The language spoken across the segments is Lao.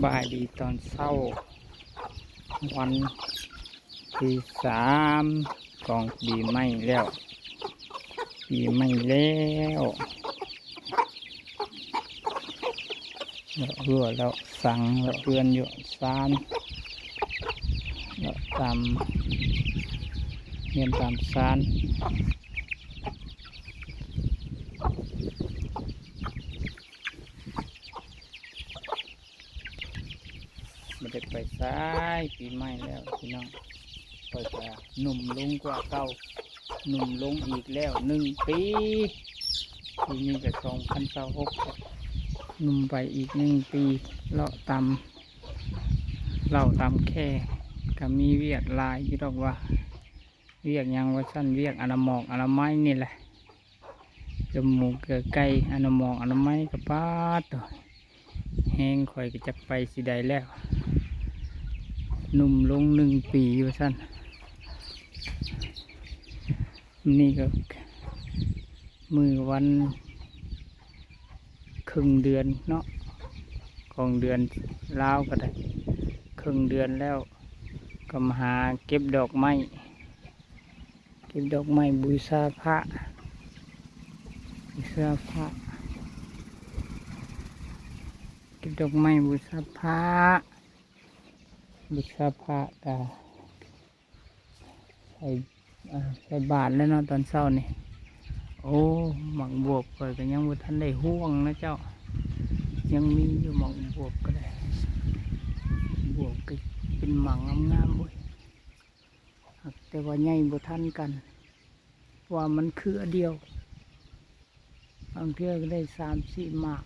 ສະບາຍດີຕອນເຊົ້າ ວັນທີສາມຂອງປີໃໝ່ແລ້ວ ປີໃໝ່ແລ້ວ ເລາະຮົ້ວເລາະສັງ ເລາະເຮືອນເລາະຊານ ເລາະຕາມເຮືອນຕາມຊານ. ບໍ່ໄດ້ໄປໃສ ປີໃໝ່ແລ້ວພີ່ນ້ອງ ຂ້ອຍກະໜຸ່ມລົງກວ່າເກົ່າ ໜຸ່ມລົງອີກແລ້ວໜຶ່ງປີ ປີນີ້ກະສອງພັນຊາວຫົກ ໜຸ່ມໄປອີກໜຶ່ງປີ ເລາະຕາມເຫຼົ່າຕາມແຄ ກະມີວຽກຫຼາຍຢູ່ດອກວ່າ ວຽກຫຍັງວ່າຊັ້ນ ວຽກອະນາໝອກອະນາໄມນີ້ແຫຼະ ເອີ ໝູເກືອໄກ່ ອະນາໝອກອະນາໄມກະປາດໂທ້ ແຮງຂ້ອຍກະຈັກໄປຊິໃດແລ້ວ ໜຸ່ມລົງໜຶ່ງປີວ່າຊັ້ນ ມື້ນີ້ກະມື້ວັນເຄິ່ງເດືອນເນາະ ຂອງເດືອນລາວກະໄດ້ເຄິ່ງເດືອນແລ້ວ ກະມາຫາເກັບດອກໄມ້ ເກັບດອກໄມ້ບູຊາພະ ບູຊາພະ ເກັບດອກໄມ້ບູຊາພະ ບູຊາພະກະໃສ່ ອ່າ ໃສ່ບາດແລ້ວເນາະຕອນເຊົ້ານີ້. ໂອ້ ໝາກບວບຂ້ອຍກະຍັງບໍ່ທັນໄດ້ຮ່ວງນະເຈົ້າ ຍັງມີຢູ່ໝາກບວບກະໄດ້ ບວບກະເປັນໝາກງາມໆ ໂອ້ຍ ແຕ່ວ່າໃຫຍ່ບໍ່ທັນກັນ ເພາະວ່າມັນເຄືອດຽວ ບາງເທື່ອກະໄດ້ສາມສີ່ໝາກ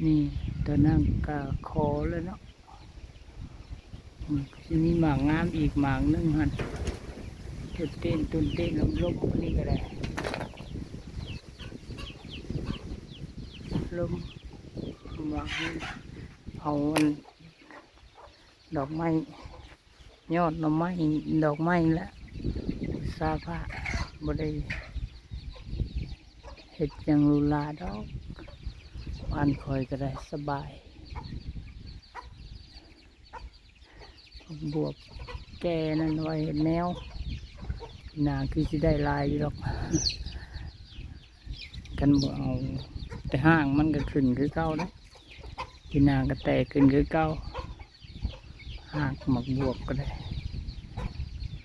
ນີ້ ໂຕນັ້ນກະຂໍແລ້ວເນາະ ອືມ ຊິມີໝາກງາມອີກໝາກໜຶ່ງຫັ້ນ ຕື່ນເຕັ້ນ ຕື່ນເຕັ້ນ ລົມໆ ອັນນີ້ກະໄດ້ ລົມ ໝາກນີ້ ເອົາອັນ ດອກໄມ້ ຍອດໜໍ່ໄມ້ ດອກໄມ້ແຫຼະ ສາພະ ບໍ່ໄດ້ເຮັດຫຍັງຫຼູຫຼາດອກ ບ້ານຂ້ອຍກະໄດ້ສະບາຍ ບວບແກ່ນັ້ນໄວ້ເຮັດແນວ ໜ້າຄືຊິໄດ້ຫຼາຍຢູ່ດອກ ຄັນບໍ່ເອົາແຕ່ຮາກມັນກະຂຶ້ນຄືເກົ່າເດ້ ປີໜ້າກະແຕກຂຶ້ນຄືເກົ່າ ຮາກໝາກບວບກະໄດ້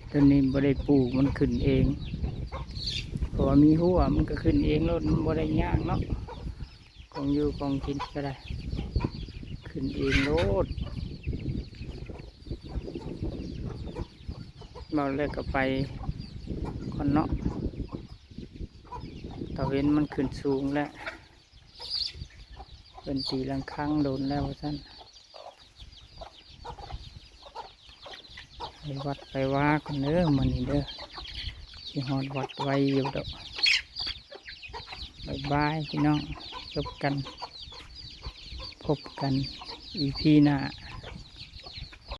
ໂຕນີ້ບໍ່ໄດ້ປູກ ມັນຂຶ້ນເອງ ເພາະວ່າມີຮົ້ວ ມັນກະຂຶ້ນເອງໂລດ ມັນບໍ່ໄດ້ຍາກເນາະ ຂອງຢູ່ຂອງກິນກະໄດ້ ຂຶ້ນເອງໂລດ ເວົ້າແລ້ວກະໄປກ່ອນເນາະ ຕາເວັນມັນຂຶ້ນສູງແລ້ວ ເພິ່ນຕີລະຄັງດົນແລ້ວວ່າຊັ້ນ ໄປວັດໄປວາກ່ອນເດີມື້ນີ້ເດີ ຊິຮອດວັດໄວຢູ່ດອກ ບາຍບາຍພີ່ນ້ອງ ພົບກັນ ພົບກັນອີພີໜ້າ.